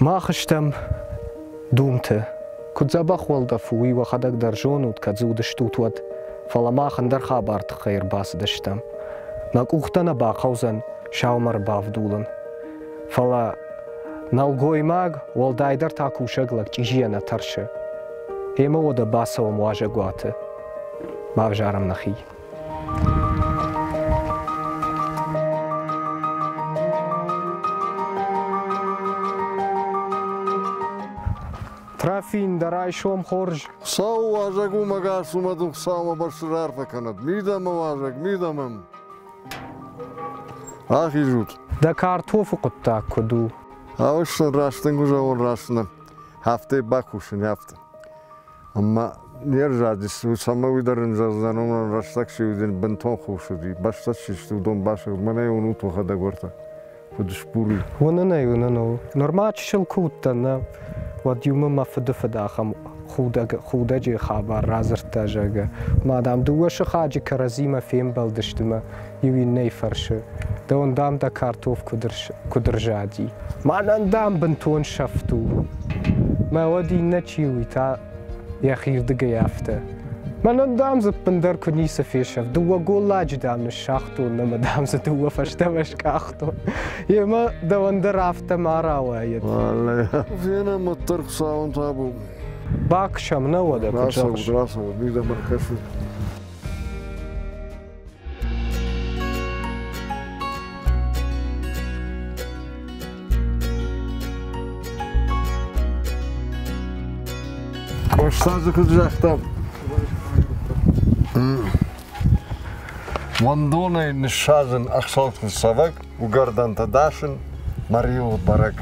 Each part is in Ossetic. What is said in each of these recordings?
Мах стӕм Думты. Куыд дзӕбӕх уӕлдӕф у, уый уӕхӕдӕг дӕр зонут, кӕд дзы уыдыстут, уӕд. Фӕлӕ мах ӕндӕр хабар тыххӕй ӕрбацыдыстӕм. Нӕ къухтӕ нӕ бахъӕудзӕн саумӕр бавдулын. Фӕлӕ нӕлгоймаг, уӕлдайдӕр та кусӕг лӕг чъизийӕ нӕ тӕрсы. Ӕмӕ уӕдӕ бацӕуӕм уазӕгуаты. Бавзарӕм нӕхи. Трофин, дӕ райсом хорз. Хуыцауы уазӕг у мӕ гас у мӕ дын Хуыцаумӕ бӕрцы раарфӕ кӕнӕд. Мидӕмӕ уазӕг, мидӕмӕ. Ахизут. Дӕ картофы хъуыддаг куыд у? Ауыстон растӕнгуызӕуон раст нӕ. Афтӕ бакусын, афтӕ. Ӕмӕ не рзадис, цӕмӕй уый дӕр ын зӕгъдзӕн, уымӕн рӕстӕг чи уыди, бынтон хус уыди. Бӕстӕ чи сты, уыдон басыгъд, мӕнӕ уынут уӕхӕдӕг уӕртӕ, куыд сбур и. Уынын ӕй, уынын ӕй. Нырма чысыл куы уыдтӕн, нӕ, уӕд-иу мын мӕ фыдыфыд ахӕм худӕг, худӕджы хабар радзырдта, зӕгъгӕ, ма, дам, дыууӕ сыхаджы кӕрӕдзимӕ фембӕлдысты мӕ иу иннӕйы фӕрсы, дӕуӕн, дам, дӕ картоф куыд ӕрзади. Мӕнӕн, дам, бынтон сӕфт у. Мӕ уӕд иннӕ чи у, уый та йӕхирдыгӕй афтӕ. Мӕнӕн, дам, дзы ӕппындӕр куы ницы фесӕфт. Дыууӕ голладжы, дам, ныссагътон ӕмӕ, дам, дзы дыууӕ фӕстӕмӕ скъахтон. Емӕ дӕуӕн дӕр афтӕ ма рауайӕд. Фенӕм уӕддӕр Хуыцауӕн табу. Баксӕм нӕ уӕдӕ куыд зӕгъыс? Рацӕут, рацӕут, мидӕмӕ кӕсут. Къоста дзы куыд загъта, уӕндонӕй ныссадзын ӕхсӕлты цӕвӕг, уыгӕрдӕнтӕ дасын, мӕ риуыл бӕрӕг.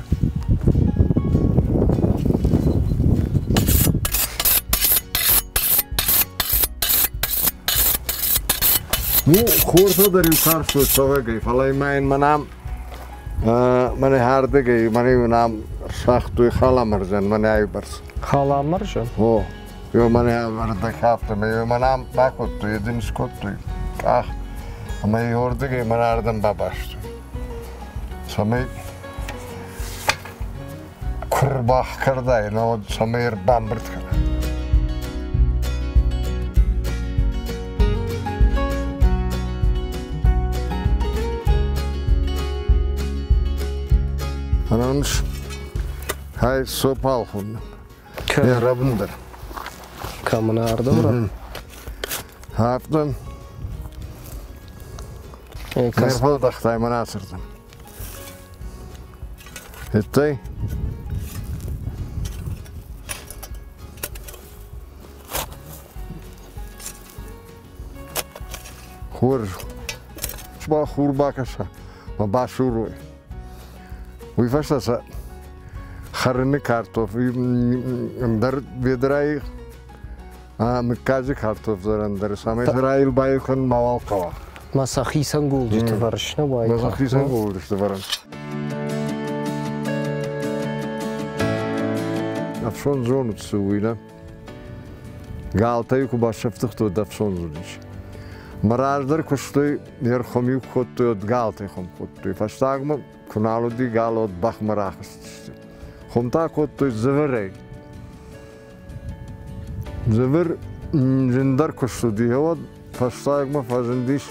Ну, хортӕ дӕр-иу карстой цӕвӕгӕй, фӕлӕ ма йын мӕнӕ мӕнӕ ардыгӕй мӕнӕ нӕм сагътой халамӕрзӕн мӕнӕйы бӕрц. Халамӕрзӕн? О, ё мӕнӕ ӕрдӕг афтӕ, ӕмӕ мӕнӕ бакодтой, едын скодтой къах, ӕмӕ ардыгӕй мӕнӕ ардӕм бабастой. Цӕмӕй куы рбахкӕрдай, науӕд цӕмӕй ӕрбамбырд кӕна. Ананс хай сопал хунна. Рабындыр. Камына ардым. Хаптым. Мерфалдахтай манасырдым. Федтай? Хорз. Ба хур бакӕса, ма басурой. Уый фӕстӕ сӕ хӕрыны картоф ӕндӕр ведрайы мыггаджы картоф дӕр ӕндӕр, цӕмӕй сӕ байхын мауал хъӕуа. Ма сӕ хицӕн голджыты вӕрыс нӕ уайд? Ма сӕ хицӕн голджыты вӕрын. Ӕфсон зонут цы уый, нӕ? Галтӕ-иу куы басӕфтыгътой, уӕд ӕфсон уыдис. Мӕ раздӕр куыстой, не рхуым-иу кодтой, уӕд галтӕй хуым кодтой. Фӕстагмӕ куы нал уыди гал, уӕд бӕхмӕ рахызтысты. Хуым та кодтой дзывырӕй. Дзывыр зындӕр куыст уыди, уӕд фӕстагмӕ фӕзындис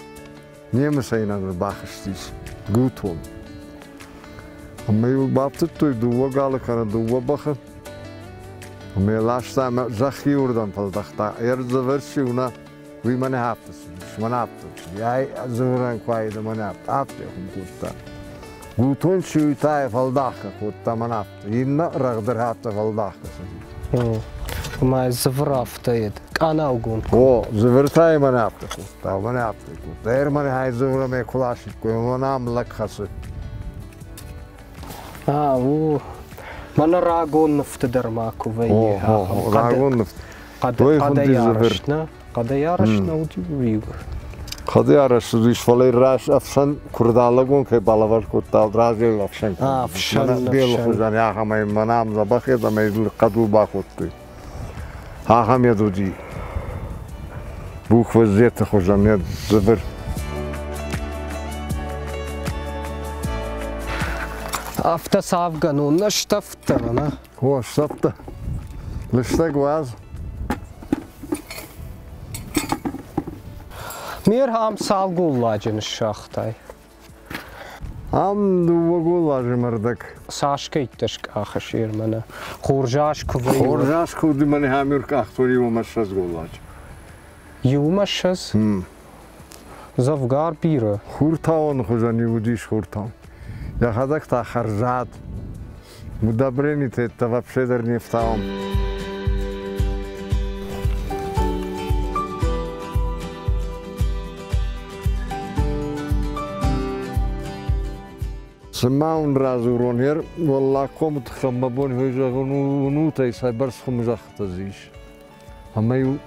немыцӕй нӕм ӕрбахызтис гутон. Ӕмӕ-иу бафтыдтой дыууӕ галы кӕнӕ дыууӕ бӕхы. Ӕмӕ йӕ ласта ӕмӕ зӕхх иуырдӕм фӕлдӕхта. Ӕрдзӕвӕр чи у нӕ, уый мӕнӕ афтӕ цыдис, мӕнӕ афтӕ цыди. Ай дзывырӕн куы аид, мӕнӕ афтӕ, афтӕ хуым кодта. Гутон чи уый та йӕ фӕлдахгӕ кодта, мӕнӕ афтӕ. Иннӕ рӕгъдӕр афтӕ фӕлдахгӕ цыди. Ӕмӕ дзывыр афтӕ ед, къанаугонд. О, дзывыр та мӕнӕ афтӕ кодта, мӕнӕ афтӕ кодта. Ӕрмӕн хай дзывыр ӕмӕ куы ласиккой, мӕнӕ ам лӕг хӕцы. А, у, мӕнӕ рагон нывты дӕр ма куы вӕййы. О, рагон нывты. Хъӕдӕй арӕзт, нӕ? Хъӕдӕй арӕзт нӕ уыди уый? Хъӕдӕй арӕзт уыдис, фӕлӕ раз ӕфсӕн куырдалӕгон кӕй балӕвар кодта, разӕй ӕфсӕн. Ӕфсӕн, Белы хуызӕн ахӕмӕй мӕнӕ ам дзӕбӕх ед ӕмӕ хъӕдул бакодтой. Ахӕм ед уыди. Буква Z-ты хуызӕн ед дзывыр. Афтӕ цавгӕнон, нӕ стӕвдтӕ, нӕ? О, стӕвдтӕ. Лыстӕг уадз. Мер ам цал голладжы ныссагътай? Ам дыууӕ голладжы мӕрдӕг. Цас кӕйттӕ скъахыс Ермӕнӕ? Хорз аз куы вӕййы. Хорз аз куы уыди, мӕнӕ ам ӕркъахтой иумӕ 20 голладжы. Иумӕ 20? Дзӕвгар бирӕ. Хуртауӕны хуызӕн-иу уыдис хуртау. Йӕхӕдӕг та хӕрзад. Удобренитеттӕ вообще дӕр не фтауӕм. Цыма уын радзурон, ер Уӕллагкомы тыххӕн мӕ бон хой зӕгъын уынут ӕй, цӕйбӕрц хуымзӕххытӕ дзы ис. Ӕмӕ-иу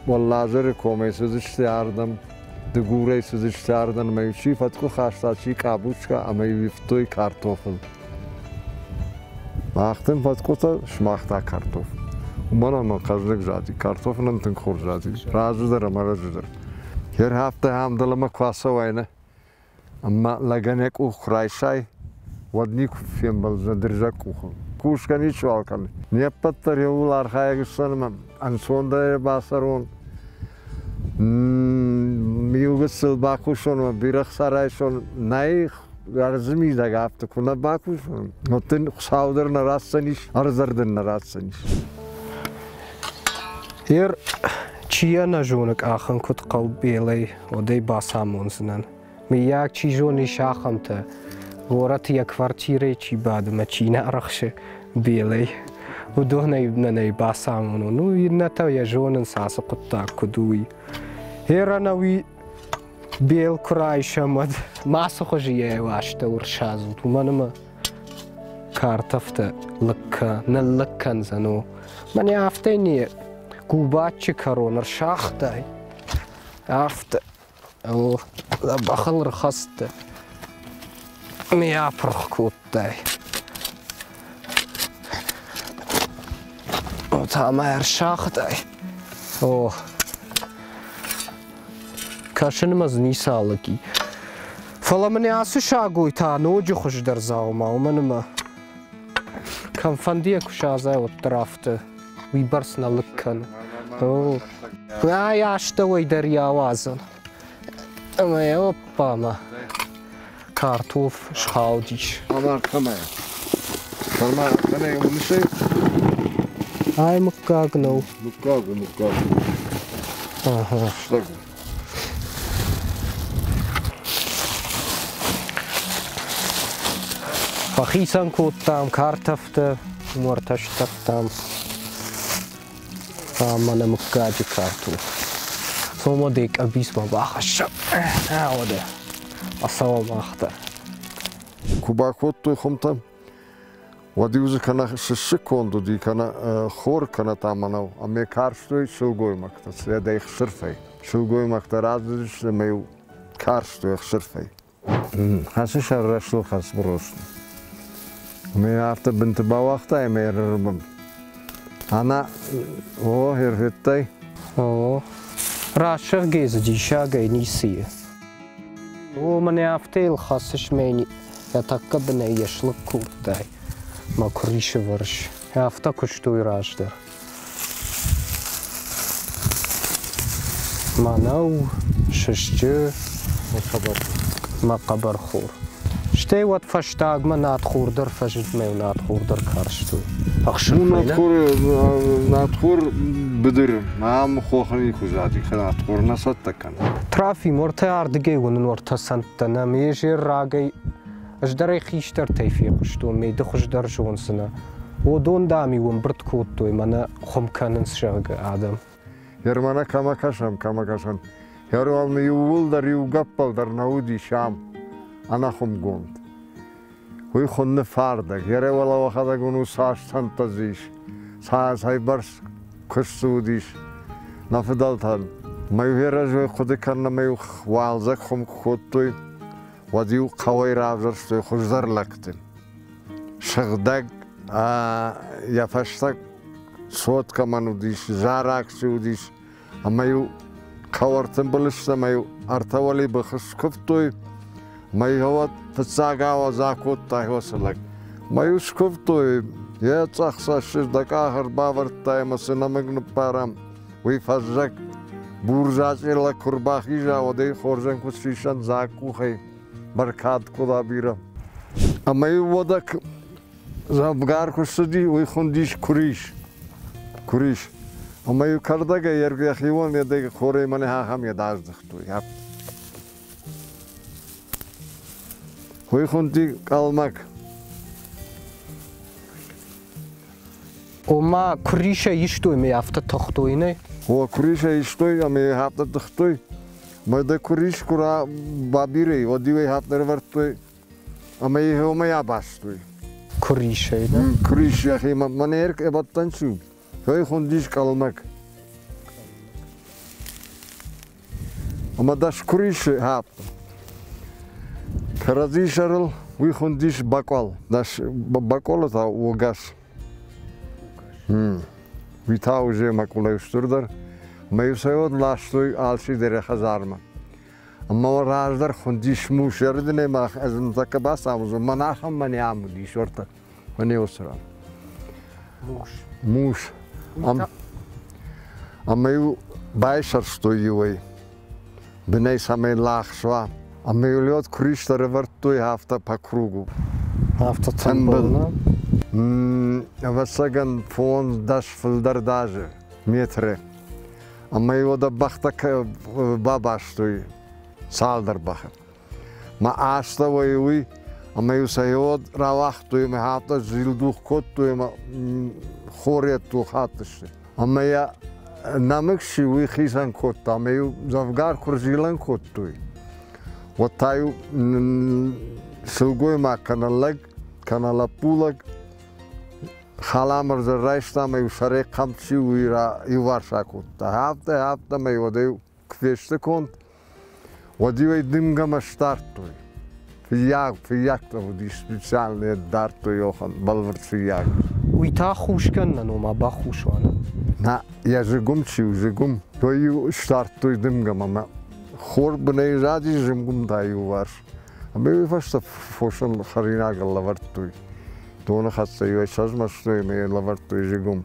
Уӕлладжыры комӕй цыдысты ардӕм, Дыгурӕй цыдысты ардӕм, ӕмӕ-иу чи фӕткъуы хаста, чи къабуска, ӕмӕ-иу ивтой картофыл. Мах дын фӕткъуытӕ, сымах та картоф. Уымӕн ӕмӕ хъӕздыг зади, картоф нӕм тынг хорз зади, разы дӕр ӕмӕ разы дӕр. Херхӕфтӕ ам дӕлӕмӕ куы ацӕуай, нӕ, Ӕмӕ лӕгӕн йӕ къух куы райсай, уӕд никуы фембӕлдзынӕ дырзӕг къухыл. Кусгӕ ничиуал кӕны. Не ппӕт дӕр иууыл архайӕг стӕм ӕмӕ ӕнцондӕр бацӕрон. Иу гыццыл бакусон ӕмӕ бирӕ хца райсон. Нӕй, ӕрдзы мидӕг афтӕ куы нӕ бакусон, уӕд дын Хуыцау дӕр нӕ ратдзӕнис, ӕрдз дӕр дын нӕ ратдзӕнис. Ер чи йӕ нӕ зоны къахын куыд хъӕуы белӕй, уӕд ӕй бацамондзынӕн. Мыййаг, чи зоны, ис ахӕмтӕ, горӕты йӕ квартирӕйы чи бады мӕ чи нӕ ӕрӕхсы белӕй, уыдонӕй нӕ бацамонон. Ну, иннӕтӕ йӕ зонынц ацы хъуыддаг куыд у, уый. Ер ӕнӕуи бел куы райсӕм, уӕд мацы хуызы йӕ астӕу ӕрсадзут, уымӕн ӕмӕ картӕфтӕ лыг ныллыг кӕндзӕн. О, мӕнӕ афтӕ не губаччы кӕрон ӕрсагътай, афтӕ. О, бӕхыл ӕрхӕцыдтӕ. Ме апырх кодтай. О, та мӕ ӕрсагътай. О, кӕсынмӕ дзы ницы алыг и. Фӕлӕ мын ацы сагой та ноджы хуыздӕр дзаума, уымӕн ӕмӕ кӕмфӕндыйӕ куы садзай, уӕддӕр афтӕ уыйбӕрц нӕ лыг кӕны. О, ай астӕуӕй дӕр йӕ ауадзӕн. Ӕмӕ йӕ оппа-ма картоф схаудис. Амар кӕмӕй? Сӕрма кӕнӕ уынысӕй? Ай мыггаг нӕу. Мыггаг у, мыггаг. Ага. Стӕг у. Фӕхицӕн кодтам картӕфтӕ, уӕртӕ стӕфтам. Мӕнӕ мыггаджы карт у. Цом дӕ къӕбицмӕ бахӕссӕм. Уӕдӕ ацӕуӕм мах дӕр. Куы бакодтой хуымтӕ, уӕд-иу дзы кӕнӕ сысы конд уыди, кӕнӕ хор, кӕнӕ та мӕнӕу. Ӕмӕ карстой сылгоймӕгтӕ цӕдӕй ӕхсырфӕй. Сылгоймӕгтӕ рацыдысты ӕмӕ-иу карстой ӕхсырфӕй. Хӕсы сӕррӕстыл хӕс брост. Ӕмӕ афтӕ бынты бауагътай ӕмӕ ӕрбын. Ана, о, ӕрфедтай? О, рӕсугъдӕй дзы диссагӕй ницы и. О, мӕнӕ афтӕ йыл хӕцыс мӕ йӕ тӕккӕ бынӕй йӕ слыг кодтай, мӕ куырисы вӕрс. Афтӕ куыстой раздӕр. Мӕнӕу, сысджы, мӕ хъӕбӕрхор. Стӕй уӕд фӕстагмӕ надхор дӕр фӕзынд мӕ надхор дӕр карстой. Ну, надхор, надхор быдыр, ам хохы никуы зади, надхор нӕ цӕттӕ кӕны. Трофим, уӕртӕ ардыгӕй уынын уӕртӕ цӕндтӕ нӕ ме зӕр рагӕй ӕз дӕр ӕй хистӕртӕй фехъуыстон, ме ды хуыздӕр зондзынӕ. Уыдон, дам-иу ӕмбырд кодтой, мӕнӕ хуым кӕнынц, зӕгъгӕ, адӕм. Ермана кӕмӕ кӕсӕм, кӕмӕ кӕсӕм. Еруал иууылдӕр иу гӕппӕл дӕр нӕ уыдис ам, ӕнӕхуымгонд. Уый хуынны фӕрдыг, Ереуӕлӕуӕхӕдӕг уын у цас цӕндтӕ дзы ис, цӕйбӕрц куыст дзы уыдис нӕ фыдӕлтӕн. Мӕ-иу разӕй хъуыды кӕнын ӕмӕ-иу уалдзӕг хуым куы кодтой, уӕд-иу хъӕуӕй равзӕрстой хуыздӕр лӕгты. Сыгъдӕг йӕ фӕстаг цот кӕмӕн уыдис, зарӕг чи уыдис, ӕмӕ-иу хъӕу ӕртымбыл сты ӕмӕ-иу ӕртӕ уӕлибыхы скуывтой. Мӕ уӕд фыццаг ауӕдз акодта уыцы лӕг. Мӕ-иу скуывтой, йӕ цъӕх цӕссыг дӕ къах ӕрбавӕрдта ӕмӕ цы нӕмыг ныппарӕм, уый фӕззӕг бурзачъе лӕг куы рбахиза, уӕд ӕй хорзӕн куыд сисӕн дзаг къухӕй, бӕркад куыд бирӕ. Ӕмӕ-иу уӕдӕ дзӕвгар куы ссыди, уый хуындис куырис. Куырис. Ӕмӕ-иу кӕрдӕгӕй йӕхиуон йӕ хорӕй мӕнӕ ахӕм йӕ аздыхтой. Уый хуынди къалмӕг. Ома куырисӕй истой ӕмӕ афтӕ тыхтой, нӕ? О, куырисӕй истой ӕмӕ афтӕ тыхтой. Мӕ дӕ куырис куы бабирӕ, уӕд-иу ӕй афтӕ ӕрӕвӕрдтой ӕмӕ йӕ уымӕй абастой. Куырисӕй, нӕ? Куырис йӕхимӕ. Мӕнӕ ӕрбадтӕн цу. Уый хуындис къалмӕг. Ӕмӕ дӕс куырисы хӕпп. Кӕрӕдзи сӕрыл уый хуындис бакъуал. Дӕс бакъуалы та уогӕс. Уый та уже мӕкъуылӕй стырдӕр. Мӕ-иу сӕ уӕд ластой алчидӕр йӕ хӕдзармӕ. Ӕмӕ раздӕр хуындис мус. Ӕрыдынӕй мах ӕз ныртӕккӕ бацамондзӕн, мӕн ахӕм мӕ ам уыдис уӕртӕ. Мӕнӕ уыцы ран. Мус. Мус. Ӕмӕ-иу байсӕрстой иуӕй, бынӕй цӕмӕй лӕгъз уа. Ӕмӕ-иу лед куыристӕ ӕрӕвӕрдтой афтӕ по кругу. Афтӕ тымбыл. Ӕвӕццӕгӕн, фондз-дӕс фылдӕр даже метры. Ӕмӕ-иу уӕдӕ бӕхтӕ бабастой цалдӕр бӕхы. Мӕ астӕуӕй уый, ӕмӕ-иу сӕ уӕд рауагътой ӕмӕ афтӕ зилдух кодтой ӕмӕ хорӕттыл хаттысты. Ӕмӕ йӕ нӕмыг чи уый хицӕн кодта, ӕмӕ-иу дзӕвгар куы рзилӕн кодтой, уӕд та-иу сылгоймаг кӕнӕ лӕг, кӕнӕ лӕппулӕг халамӕрзӕн райста ӕмӕ-иу сӕрӕй хъӕмп чи уый иуварс акодта. Афтӕ, афтӕмӕй уӕд-иу куы фесты конд, уӕд-иу ӕй дымгӕмӕ сдардтой. Фыййаг, фыййӕгтӕ уыди специально дардтой охӕн бӕлвырд фыййаг. Уый та хус кӕнынӕн ома бахус уа? Нӕ, йӕ зыгуым чи у, зыгуым, то-иу сдардтой дымгӕмӕ ӕмӕ хор бынӕй зади, зыгуым та иуварс. Ӕмӕ уый фӕстӕ фосӕн хӕринагыл лӕвӕрдтой. Доны хӕццӕ-иу ӕй сӕзмӕстой ӕмӕ йын лӕвӕрдтой зыгуым.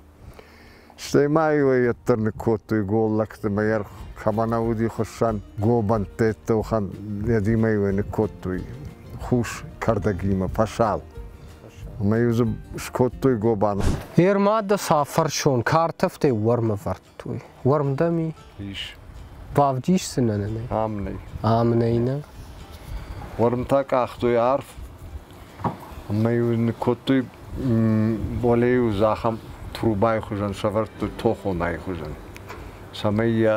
Стӕй ма-иу ӕй ӕддӕр ныккодтой голлӕгты мӕ кӕмӕ нӕ уыди хуыссӕн, гобӕнттӕ ӕддӕухан йедимӕ-иу ӕй ныккодтой хус кӕрдӕгимӕ, фӕсал. Ӕмӕ-иу дзы скодтой гобан. Ермадӕ цафӕрсон картӕфтӕй уӕрм ӕвӕрдтой. Уӕрм дӕм и? Ис. Бавдисдзынӕ нын ӕй? Ам нӕй. Ам нӕй, нӕ? Уӕрмтӕ къахтой арф, ӕмӕ-иу ныккодтой уӕле-иу дзы ахӕм трубайы хуызӕн сӕвӕрдтой тохонайы хуызӕн, цӕмӕй йӕ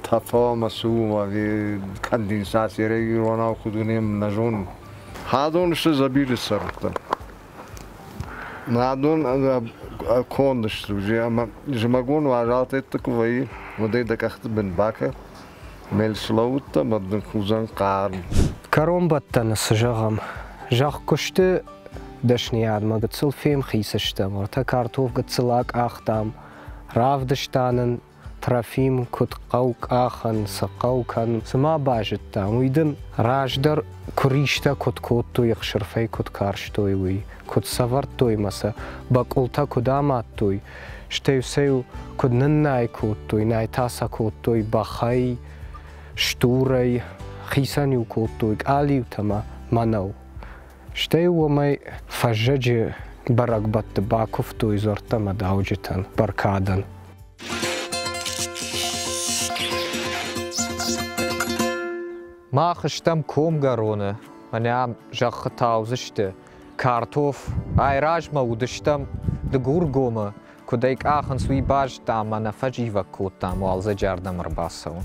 тӕф ӕмӕ цы у, ӕви конденсаци иронау куыд уынӕм, нӕ зонын. Хӕдон сты дзӕбидыры цӕрмттӕ. Адон конд сты уже ӕмӕ зымӕгон уазалтӕтты куы вӕййы, уӕд ӕй дӕ къӕхты бын бакӕ, мел слӕууыдтӕ ӕмӕ дын уыдзӕн хъарм. Кӕронбӕттӕны цы зӕгъӕм, зӕхкуысты дӕсныйадмӕ гыццыл фемхиц стӕм, ӕртӕ картоф гыццыл акъахтам, равдыста нын Трофим куыд хъӕу къахын, цы хъӕу кӕнын, цы ма базыдтам, уый дын раздӕр куыристӕ куыд кодтой, ӕхсырфӕй куыд карстой, уый, куыд сӕвӕрдтой ӕмӕ сӕ бӕкъуылтӕ куыд амадтой, стӕй сӕ куыд ныннай кодтой, най та сӕ кодтой бӕхӕй, стурӕй, хицӕн-иу кодтой къалиутӕ ӕмӕ мӕнӕу. Стӕй уымӕй фӕззӕджы бӕрӕгбӕтты бакуывтой дзуӕрттӕ ӕмӕ дауджытӕн, бӕркадӕн. Мах стӕм комгӕроны, мӕнӕ ам зӕххы таудзысты картоф. Айразмӕ уыдыстӕм Дыгургомы, куыд ӕй къахынц, уый базыдтам ӕмӕ нӕ фӕзивӕг кодтам уалдзӕджы ардӕм ӕрбацӕуын.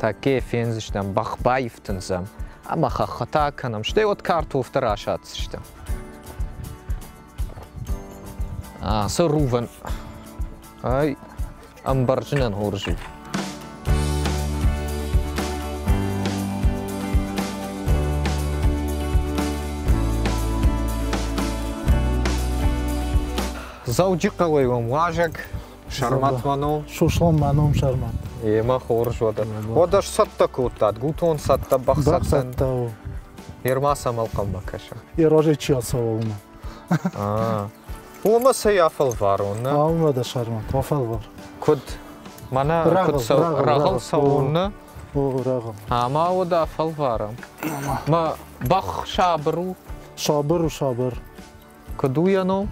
Тӕккӕ фендзыстӕм, бӕх баифтындзӕм ӕмӕ хӕххытӕ кӕнӕм, стӕй уӕд картофтӕ расаддзыстӕм. Ацы рувӕн ай ӕмбӕрзынӕн хорз у. Дзӕуджыхъӕуӕй уӕм уазӕг Сӕрмӕт мӕ ном. Сослан мӕ ном Сӕрмӕт. Емӕ хорз уӕдӕ. Уӕдӕ сцӕттӕ кодтат, гутон цӕттӕ, бӕх цӕттӕ. Бӕх цӕттӕ у. Ерма сӕм ӕнхъӕлмӕ кӕсӕм. Йӕ разӕй чи ацӕуа, уымӕ. Уымӕ цӕй афӕлварон, нӕ? Уымӕ дӕ сӕрмӕ, афӕлвар. Куыд? Мӕнӕ куыд рагъыл цӕуон, нӕ? О, рагъыл. Ӕмӕ уӕд афӕлварӕм. Мӕ бӕх сабыр у? Сабыр у, сабыр. Куыд у йӕ ном?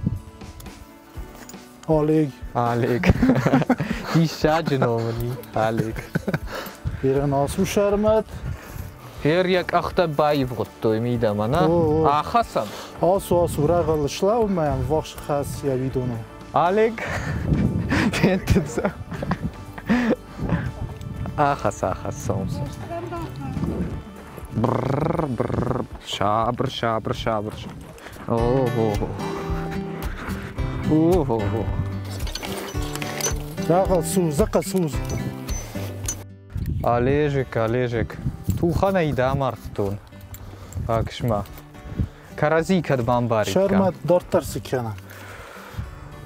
Олег. Олег. Диссаджы ном ын и, Олег. Ирӕн ацу Сӕрмӕт. Ер йӕ къӕхтӕ баивгъуыдтой мидӕмӕ, нӕ? Ахӕцӕм. Ацу, ацу, рӕгъыл слӕу мӕ ӕмвахс хӕц йӕ уидоныл. Олег, фендтыдзӕ. Ахӕц, ахӕц, цӕуынц. Бррр, бррр, сабыр, сабыр, сабыр. Ого. Ого. Рагъыл суз, зӕххӕ суз. Олежик, Олежик, тухӕнӕй дӕ амардтон. Акс-ма. Кӕрӕдзи кӕд бамбариккам. Сӕрмӕ дарддӕр цы кӕнӕм?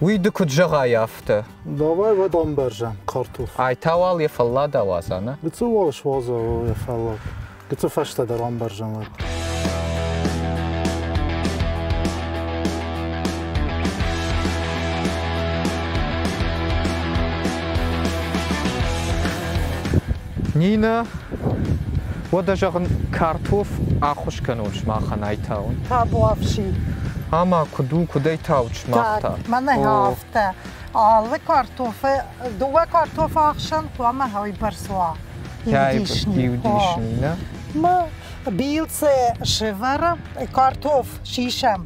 Уый ды куыд зӕгъай, афтӕ. Давай уӕд ӕмбӕрзӕм картоф. Ай та уал йӕ фӕллад ауадза, нӕ? Гыццыл уал суадза йӕ фӕллад. Гыццыл фӕстӕдӕр ӕмбӕрзӕм уӕд. Нинӕ, уӕдӕ зӕгъын, картоф ӕххуыс кӕнон сымахӕн айтауын. Табуафси. Ӕмӕ куыд у, куыдӕй таут сымах та? Мӕнӕ афтӕ. Алы картофы, дыууӕ картофы ӕхсӕн хъуамӕ уыйбӕрц уа. Иу дисни, нӕ? Мы билцӕ сӕвӕрӕм, картоф сисӕм,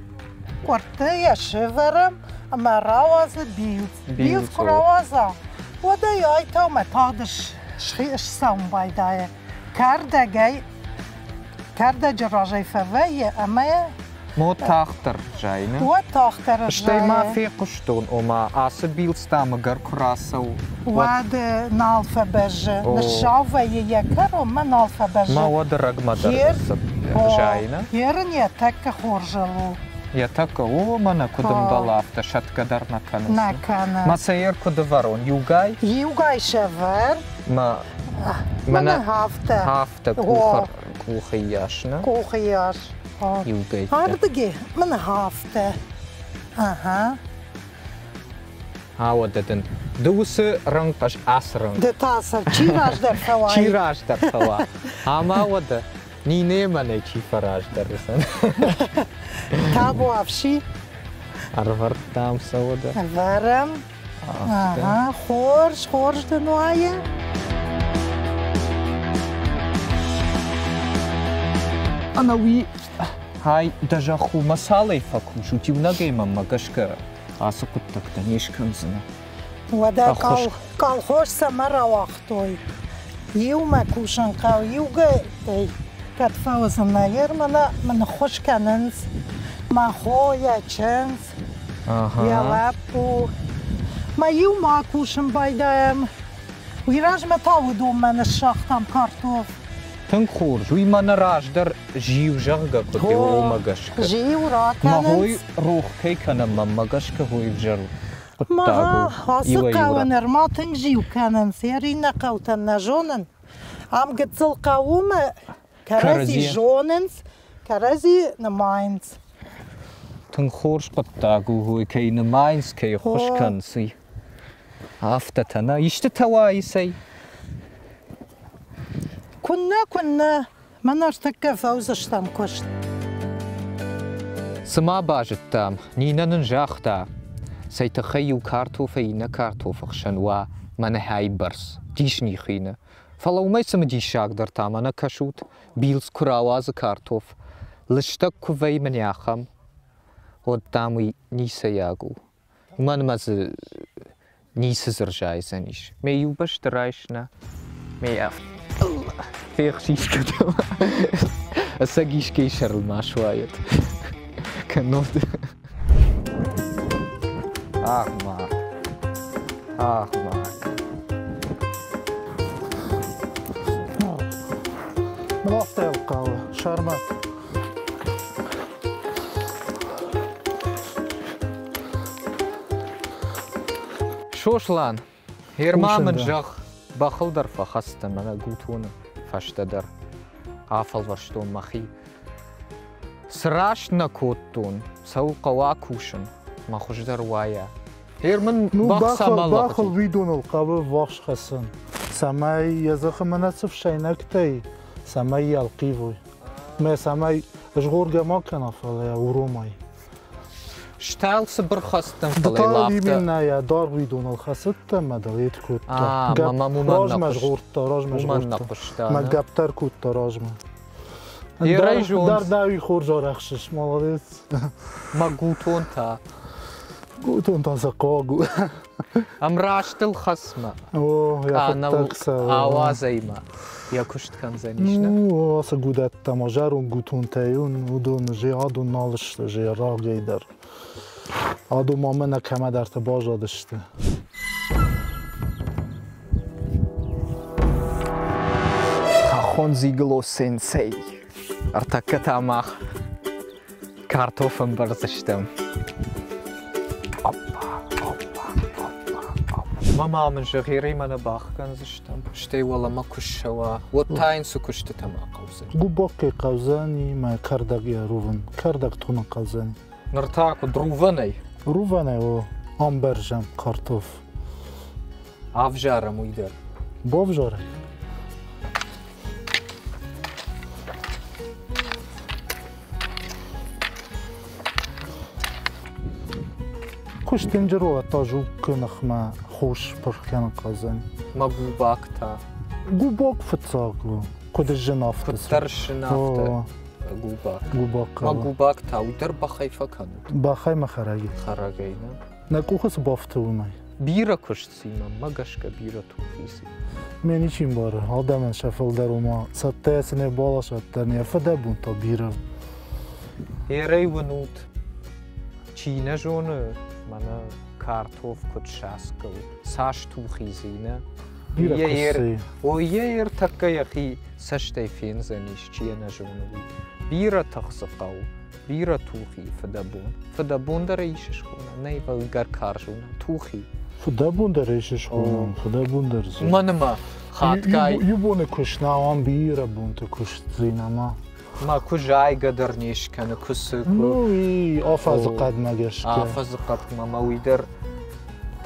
къуыртты йӕ сӕвӕрӕм ӕмӕ рауадзы билцъ. Билцъ куы рауадза, уӕд ӕй айтаумӕ тагъд ссӕуын байдайы. Кӕрдӕгӕй кӕрдӕджы разӕй фӕвӕййы ӕмӕ Мо тагъддӕр зайы, Уӕд тагъддӕр Стӕй ма фехъуыстон, ома ацы билцъ мыгӕр куы рацӕуы, уӕд нал фӕбӕззы. Ныссау вӕййы йӕ кӕронмӕ нал фӕбӕззы. Ма уӕд рӕгмӕ дӕр зайы, нӕ? Ерын йӕ тӕккӕ хорзыл у. Йӕ тӕккӕ, о, мӕнӕ куыд ӕмбӕлы, афтӕ сӕтгӕ дӕр нӕ кӕнынц. Нӕ кӕны. Мӕ сӕ ер куыд ӕвӕрон, иугай? Иугай сӕвӕр. Мӕ мӕнӕ афтӕ. Афтӕ къухы йас, нӕ? Къухы йас. Иугӕйттӕ. Ардыги мӕнӕ афтӕ. Ага. Ауӕдӕ дын ды уыцы рӕнхъ ӕз ацы рӕнхъ. Ды та сӕ чи раздӕр фӕуа? Чи раздӕр фӕуа? Ӕмӕ уӕдӕ Нинӕ мӕнӕй чи фӕраздӕр уыдзӕн? Табуафси. Ӕрвӕрдтам сӕ уӕдӕ. Ӕвӕрӕм. Ага, хорз, хорз дын уайы. Ӕнӕуи хай дӕ зӕхх у мӕ цалӕй фӕкусут, иунӕгӕй мӕнмӕ гӕсгӕ ацы хъуыддӕгтӕ не скӕндзынӕ. Уӕдӕ колхоз цӕмӕ рауагътой? Иумӕ кусын хъӕуы, иугӕйттӕй кӕд фӕуыдзынӕ. Ермӕнӕ мын ӕххуыс кӕнынц мӕ хо, йӕ чындз, йӕ лӕппу. Мӕ иумӕ кусын байдайӕм. Уый размӕ та уыдонмӕ ныссагътам картоф. Тынг хорз. Уый мӕнӕ раздӕр зиу, зӕгъгӕ, куыд уымӕ гӕсгӕ. Зиу ракӕнынц. Мӕ хой рох кӕй кӕнӕм, мӕнмӕ гӕсгӕ хой ӕвзӕр хъуыддаг у. Ацы хъӕуы нырма тынг зиу кӕнынц. Иннӕ хъӕутӕн нӕ зонын. Ам гыццыл хъӕуы кӕрӕдзи зонынц, кӕрӕдзи нымайынц. Тынг хорз хъуыддаг у, уый кӕй нымайынц, кӕй ӕххуыс кӕнынц, уый. Афтӕтӕ нӕ истытӕ уайы цӕй? Куыннӕ, куыннӕ, мӕн ӕртӕккӕ фӕуыдзыстӕм куыст. Цы ма базыдтам, Нинӕ нын загъта, цӕй тыххӕй иу картофӕй иннӕ картофы хсӕн уа мӕнӕхӕй бӕрц, дис-нихины. Фӕлӕ уымӕй цымыдисагдӕр та мӕнӕ кӕсут, билцъ куы рауадзы картоф, лыстӕг куы вӕййы мӕнӕ ахӕм, уӕд, дам, уый ницӕйаг у. Уымӕн ӕмӕ дзы ницы дзы рзайдзӕнис. Ме иу бӕсты райс нӕ, ме фехсис кӕдӕм. Ӕцӕг искӕй сӕрыл ма суайӕд. Кӕннод. Ах, ма. Ах, ма. Мын афтӕ хъӕуы, Сӕрмӕт. Сослан, Ерма мын зӕгъ, бӕхыл дӕр фӕхӕцтӕн мӕнӕ гутоны фӕстӕ дӕр. Афӕлвӕрстон мӕхи. Цы раст нӕ кодтон, цӕуыл хъӕуа кусын, мӕ хуыздӕр уайа. Гъер мын Ну, бӕх бӕхыл, цӕмӕ бӕхыл лӕгъди? уидоныл хъӕуы ввахс хӕцын, цӕмӕй йӕ дзыхы мӕнӕ цы фсӕйнӕгтӕй, цӕмӕй йӕ ӕлхъивой. Мӕ цӕмӕй згъоргӕ ма кӕна, фӕлӕ йӕ уромай. Стӕл цыбыр хӕцтӕн, Ды фӕлӕ та йыл афтӕ именно йӕ даргъ уидоныл хӕцыдтӕ мӕ дыл ед кодта. А, Гӕпп мӕм уымӕн нӕ размӕ хъуыст. згъордта, размӕ Уымӕн нӕ згъордта. хъуыста, Мӕ нӕ? гӕпп дӕр кодта размӕ. Ерӕй зонд. Дӕр дӕуи хорз арӕхсыс, молодец. Мӕ гутон та. Гутон та сӕ хъуаг у. Ӕмрастыл хӕцмӕ. О, йӕ Къанау хъуыддаг цӕуы. ауадзӕймӕ йӕ куыст кӕндзӕнис, нӕ? Ну, ацы гудӕттӕ ма зӕронд гутонтӕй уыдон же адон нал сты, же рагӕй дӕр. Адон ма мӕнӕ кӕмӕдӕрты баззадысты. Хӕххон дзигло сенсей. Ӕртӕккӕ та мах картоф ӕмбӕрдзыстӕм. Оппа, оппа, оппа, оппа. Мама мын зӕгъерӕй мӕ нӕ бахгӕндзыстӕм, стӕй уӕлӕмӕ куы ссӕуа, уӕд та йын цы куыстытӕ ма хъӕудзӕн? Губаккӕй хъӕудзӕни мӕ кӕрдӕг йӕ рувын. Кӕрдӕг тонын хъӕудзӕни. Ныр та куыд рувӕнӕй? Рувӕнӕй о, ӕмбӕрзӕм картоф. Ӕвзарӕм уый дӕр. Бавзарӕм. Куыст дынджыр у, та жуккы ныхмӕ хос пырх кӕнын хъӕудзӕн. Мӕ губак та? Губак фыццаг у, куыд зын афтӕ. Куыддӕр зын афтӕ. Губак. Губак. Мӕ губак та уый дӕр бӕхӕй фӕкӕнут? Бӕхӕй мӕ хӕрӕгӕй. Хӕрӕгӕй, нӕ? Нӕ къухы цы бафты, уымӕй. Бирӕ куыст ци мӕнмӕ гӕсгӕ бирӕ тухи ци. Ме ничи мбары, адӕмӕн сӕ фылдӕр уымӕ цӕттӕ цы не баласӕттӕ, не фыдӕбон та бирӕ. Ерӕй уынут, чи нӕ зоны, мӕнӕ картоф куыд саскыл, цас тухи дзы, нӕ? Бирӕ куыст О, йӕ ӕртӕккӕ йӕхи цӕстӕй фендзӕнис, чи йӕ нӕ зоны, уый. Бирӕ тых дзы хъӕуы, бирӕ тухи, фыдӕбон. Фыдӕбон дӕр ӕй ис схонӕн, нӕй ӕгӕр карз у, тухи. Фыдӕбон дӕр ис схонӕн, фыдӕбон дӕр дзы. Мӕнмӕ хатгай. Иу боны куыст нӕ, ам бирӕ бонты куыст дзинама. Мӕ куы зайгӕ дӕр не скӕны, куы цы, куы. Ну и афӕдзы хъӕдмӕ гӕсгӕ. Афӕдзы хъӕдмӕ мӕ уый дӕр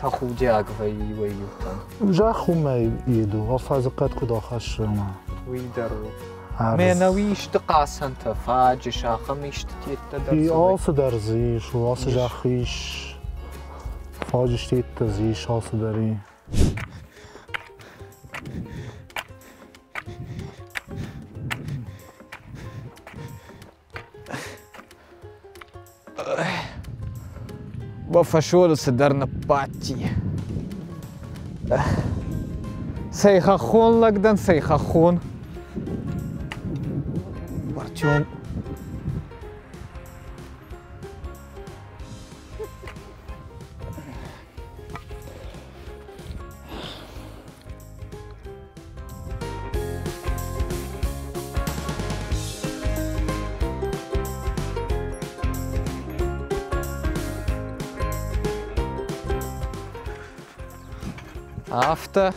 тӕхудиаг вӕййы иуӕй-иутӕн. Зӕхх уымӕй йед у, афӕдзы хъӕд куыд ахӕссы ӕмӕ. Уый дӕр у. Мӕнӕуи исты хъацӕнтӕ, фаджыс, ахӕм исты теттӕ дӕр дзы Алцыдӕр дзы ис, ацы зӕхх ис, фаджыс теттӕ дзы ис, алцыдӕр и. Мӕ фӕсоны цыдӕр ныббадти. Цӕй хӕххон лӕг дӕн, цӕй хӕххон. Артем. Афтӕ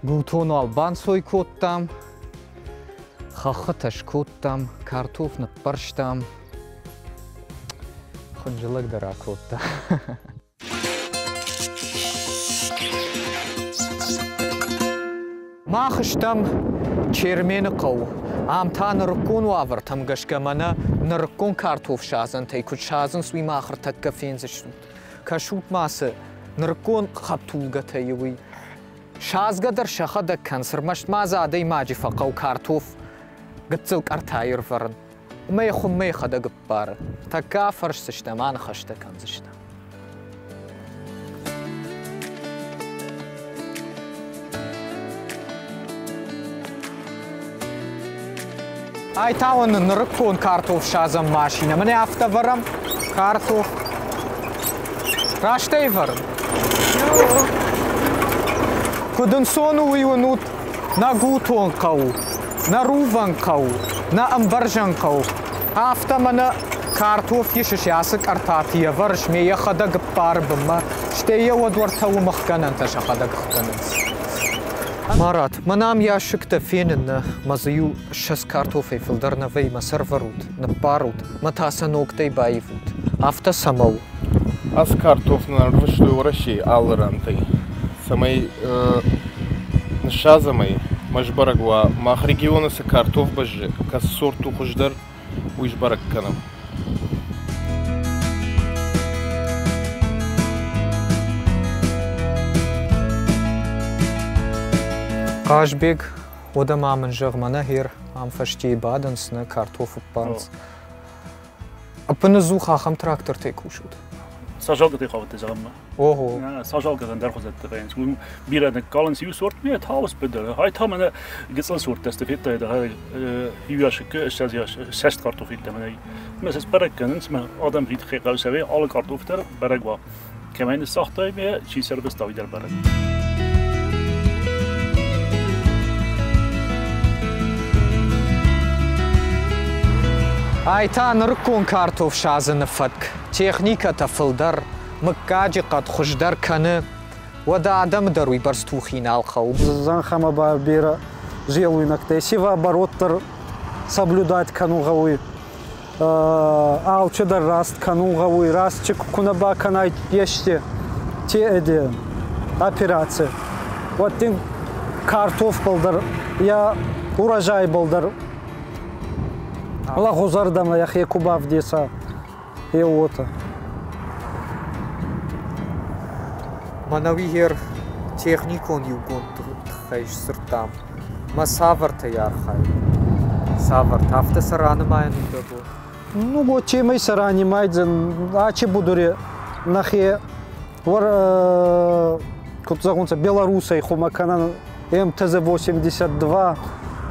гутонуал банцой кодтам, хӕххытӕ скодтам, картоф ныппӕрстам, хынджылӕг дӕр акодта. Мах стӕм Чермены хъӕу. Ам та нырыккон уавӕртӕм гӕсгӕ мӕнӕ нырыккон картоф садзӕнтӕй куыд садзынц, уый мах ӕртӕккӕ фендзыстут. Кӕсут ма цы нырыккон хӕдтулгӕтӕй уый. Садзгӕ дӕр сӕхӕдӕг кӕнынц, ӕрмӕст ма дзы адӕймаджы фӕхъӕуы картоф гыццыл къӕртайы ӕрвӕрын. Уымӕ йӕ хуыммӕ йӕхӕдӕг ӕппары. Тӕккӕ афӕрсдзыстӕм, аныхӕстӕ кӕндзыстӕм. Ай та уын нырыккон картоф садзӕн машинӕ. Мӕнӕ афтӕ вӕрӕм картоф. Раст ӕй вӕрын? Куыд ӕнцон у, уый уынут. Нӕ гутон хъӕу, нӕ рувӕн хъӕу, нӕ ӕмбӕрзӕн хъӕу. Афтӕ мӕнӕ картоф исыс ацы къӕртаты йӕ вӕрыс, ме йӕхӕдӕг ӕппары бынмӕ, стӕй йӕ уӕд уӕртӕ уым ӕхгӕнӕнтӕ сӕхӕдӕг ӕхгӕнынц. Марат, мӕн ам ящиктӕ фенын нӕ, мӕ дзы иу 20 картофӕй фылдӕр нӕ вӕййы, мӕ сӕрвӕрут, ныппарут, мӕ та сӕ ногтӕй баивут. Афтӕ цӕмӕ у? Ацы картоф нын ӕрвыстой Уӕрӕсейы алы рӕнтӕй, цӕмӕй ныссадзӕм ӕй, мӕ сбӕрӕг уа, мах регионы цы картоф бӕззы, кӕцы сорт у хуыздӕр, уый сбӕрӕг кӕнӕм. Хъазбег, уӕдӕ ма мын зӕгъ, мӕнӕ гъер ам фӕстейы бадынц, нӕ картофы ппарынц. Ӕппынӕдзух ахӕм трактортӕй кусут? Сажалкӕтӕй хъавыдтӕ зӕгъынмӕ. Ого. Сажалкӕтӕн дӕр хуызӕттӕ вӕййынц. Уым бирӕ ныккалынц иу сорт, ме тауыс быдыр. Ай та мӕнӕ гыццыл сорттӕ сты федтай, иу ящикы 20 сӕст картоф федтам мӕнӕ. Мӕ сӕ сбӕрӕг кӕнынц, мӕ адӕм хи хъӕусӕвӕй алы картоф дӕр бӕрӕг уа. Кӕмӕй ныссагътай, ме чи сӕрвыста, уый дӕр бӕрӕг. Ай та нырыккон картоф садзыны фӕтк. Техникӕтӕ фылдӕр, мыггаджы хъӕд хуыздӕр кӕны. Уӕдӕ адӕмы дӕр уыйбӕрц тухи нал хъӕуы. Зӕнхӕмӕ ба берӕ зелуйнӕгтӕ. Севооборот дӕр соблюдать кӕнун гъӕуй. Алчидӕр раст кӕнун гъӕуй. Раст чи ку нӕ бакӕнай ести те эде операци, уӕд дин картофбӕл дӕр, йӕ урожайбӕл дӕр лӕгъузӕрдӕмӕ йӕхе ку бавдеса, е уотӕ. Мӕнӕуи гъер техникон иугонд тыххӕй сдзырдтам. Мӕ цавӕртӕй архайы? Цавӕртӕ? Афтӕ сӕ ранымайӕн у дӕ бон? Ну, вот темой сӕ ранимайдзӕн ачи будури нӕхе куд зӕгъунцӕ, Белорусӕй хумӕ кӕнӕн МТЗ-82.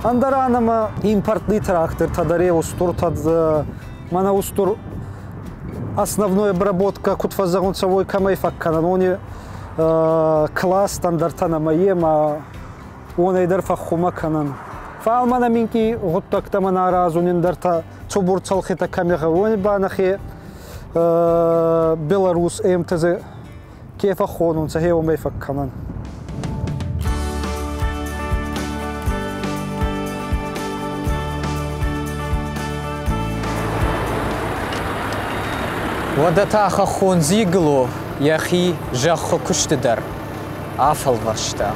Ӕндӕр ӕнӕмӕ импортный трактортӕ дӕр е устуртӕ, мӕнӕ устур основной обработка, куд фӕззӕгъунцӕ, уой кӕмӕй фӕккӕнӕн, уони класс стандартӕн ӕма е ма уонӕй дӕр фӕххумӕ кӕнӕн. Фал мӕнӕ минкъий гъуддӕгтӕ мӕнӕ аразун ӕндӕртӕ цубур цӕлхитӕ кӕми гъӕуй, уони ба нӕхе Беларус МТЗ ке фӕххонунцӕ, хе уомӕй фӕккӕнӕн. Уӕдӕ та хӕххон дзигло йӕхи зӕххы куысты дӕр афӕлвӕрста.